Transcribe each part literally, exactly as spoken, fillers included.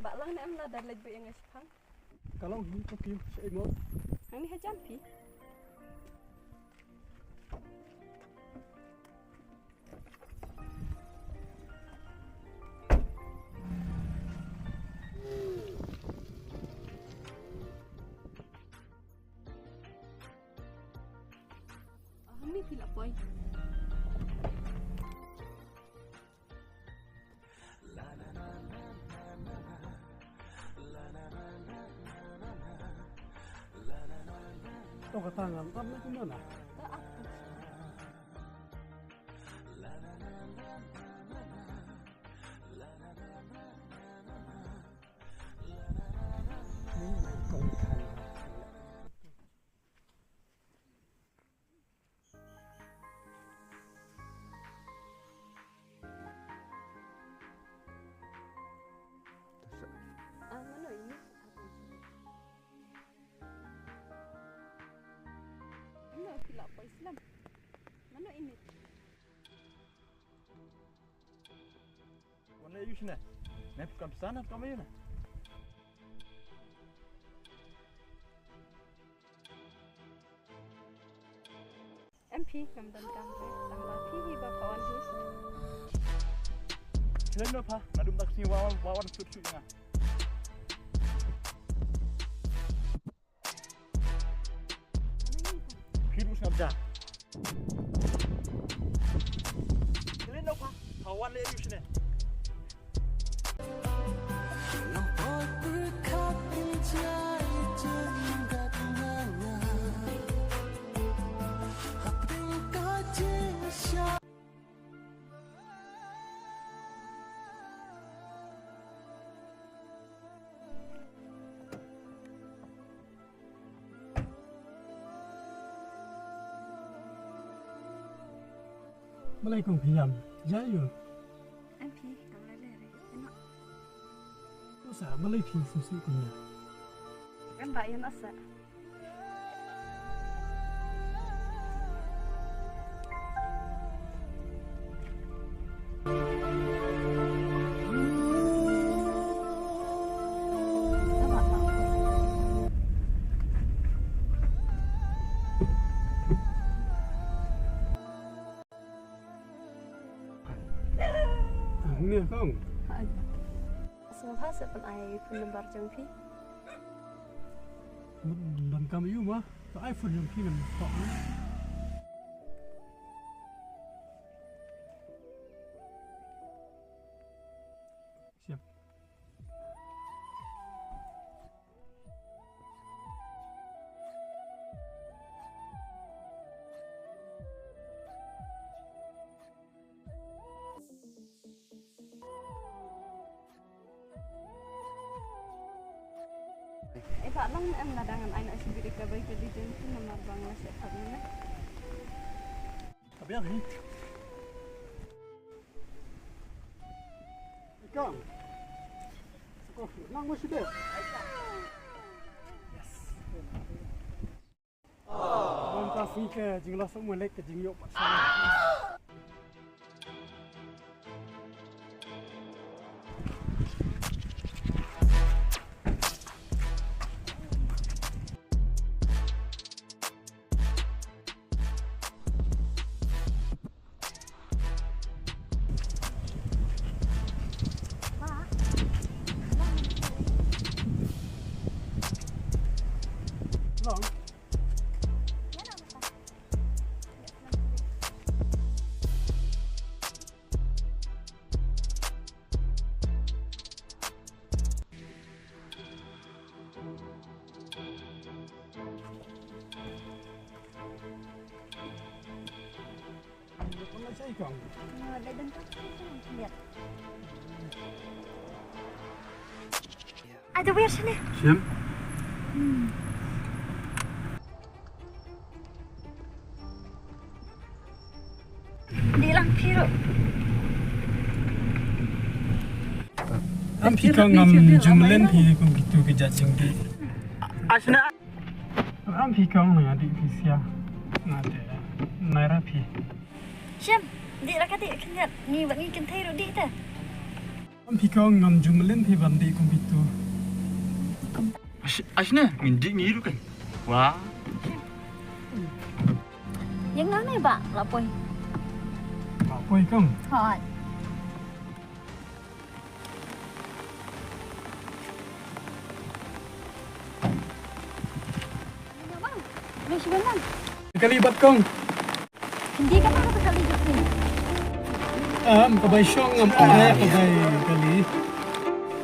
Ba lang ne em la da leit ba ïa nga shipang. Ka long hi ka phi sha imo. Hangne ha jan phi. Ah, hangne phi la poi. To kata ngam tap na kumno na. Ah, mano ini? Mano phi la poi slem? Mano ini? Wan leh aïu shane? Me phi kam san kam aïu ne? Em phi, ngam don kam re, tang ba phi hi ba pha wan hi. Khlem noh pha, naduh mynta ka sngi wa wan, wa wan sut sut nga. Phi ruh sngap ja. Khlem noh pha, pha wan leh aïu shane? Balei kong phi ïam? Ïa ïu. Em phi, kam lei lei re. Em ma. Usa, balei phi sngewsih kumne? Em ba ïam asa. Hangne kong. Sngewbha sa pyn-ai phone number jong phi. Donkam ïa u ma. To ai phone jong phi ngan to. Siap. Eh, ba lang em nga dang ai na sendiri ka bai ka di jen tu namar bang la siap ni. Abiang hi. Ikang. Suko, nang mo side. Yes. Bang ka sing ke jingla sok mo lek ke jingyo pa. Ada wir sini. Siap. Hmm. Di lang piro. Am phi kong ngam jumlen phi kong kitu ki jat jingdi. Asna. Am phi kong nga di phi sia. Nga de naira phi. Shem, di raka di kenyat ni bak ni kentai ru di te. Phi kong, ngam ju mlien phi ban dih kum phi tu. Ash, ash ne, ngin dih ngi ruh kan. Wah. Ïeng nangne ba la poi. La poi kong. Hooid. Kali bad kong. Hindi ka pa ka kali jut ni. Am, ka bai shong ngam ong eh, ka bai kali.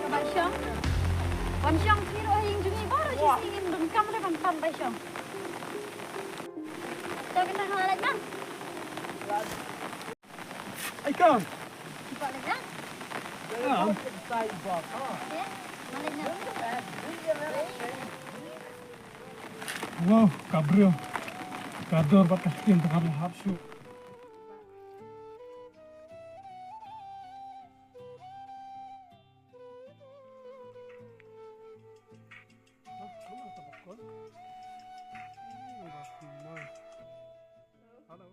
Ka bai shong. Wan shong sini ro ing juni baru si sini ngin dun kam le ban pan bai shong. Tau kena halai bang. Ai kong. Balik dah. Ah. Ya, balik dah. Wow, ka briew. Ka dor bad ka ktien tang hap shuh. Hello.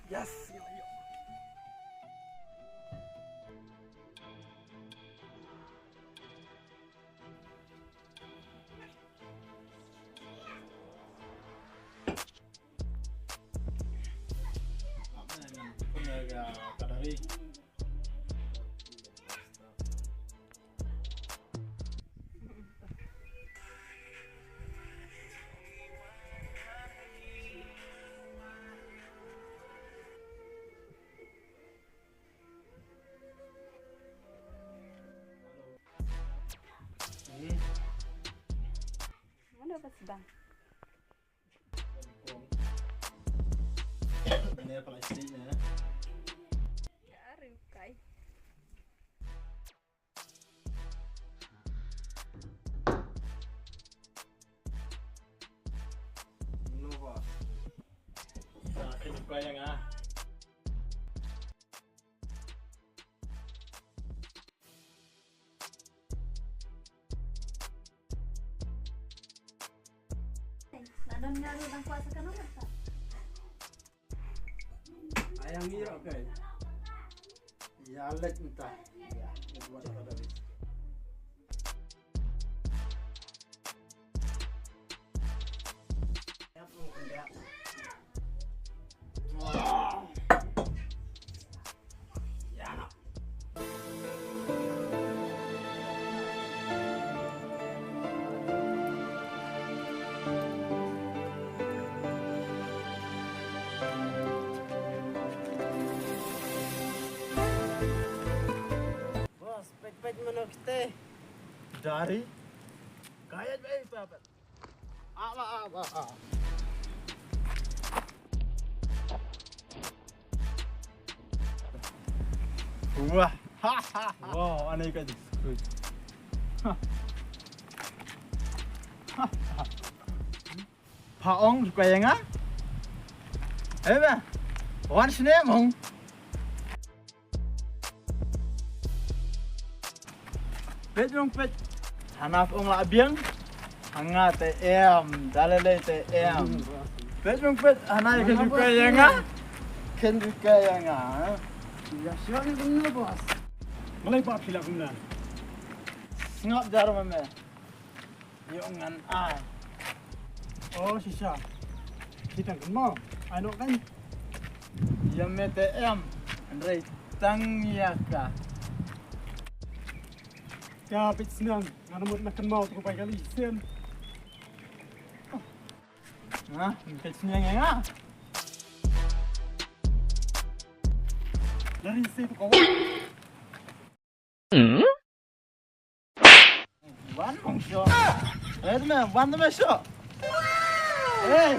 Yes. Ano ba sdang? Ini plastik ya. Ya, riukai. Ano ba? Sa akin ko yang ah. Nadon nga ruh dang kuasa ka nomor ta. Ayang ngi ro kai. Ya lek nta. Ya, buat apa tadi? Boss, peit peit mano kite. Dari. Kaya bai papa. Awa, awa, awa. Wah. Wow, anai ka jisku. Pha ong rukai ïa nga. Eh ba. Wan sne mong. Peit long peit. Hana ong la biang. Hanga te em, dalele te em. Peit long peit, hana ïa ka rukai ïa nga. Ken rukai ïa nga. Ya sio ni kumno boss. Malai pa phila kumna. Sngap jar ma me. Ïoh ngan ai. Oh shisha. Kita kan mo. Ai no kan. Ïa me te em. Hynrei tang ïa ka. Ka peit sniang ngan mut na kan mo tu pai kali sen. Ha, peit sniang ïa nga. Lari se tu ko. Wan mong sho. Eh, te me, wan te me sho. Eh.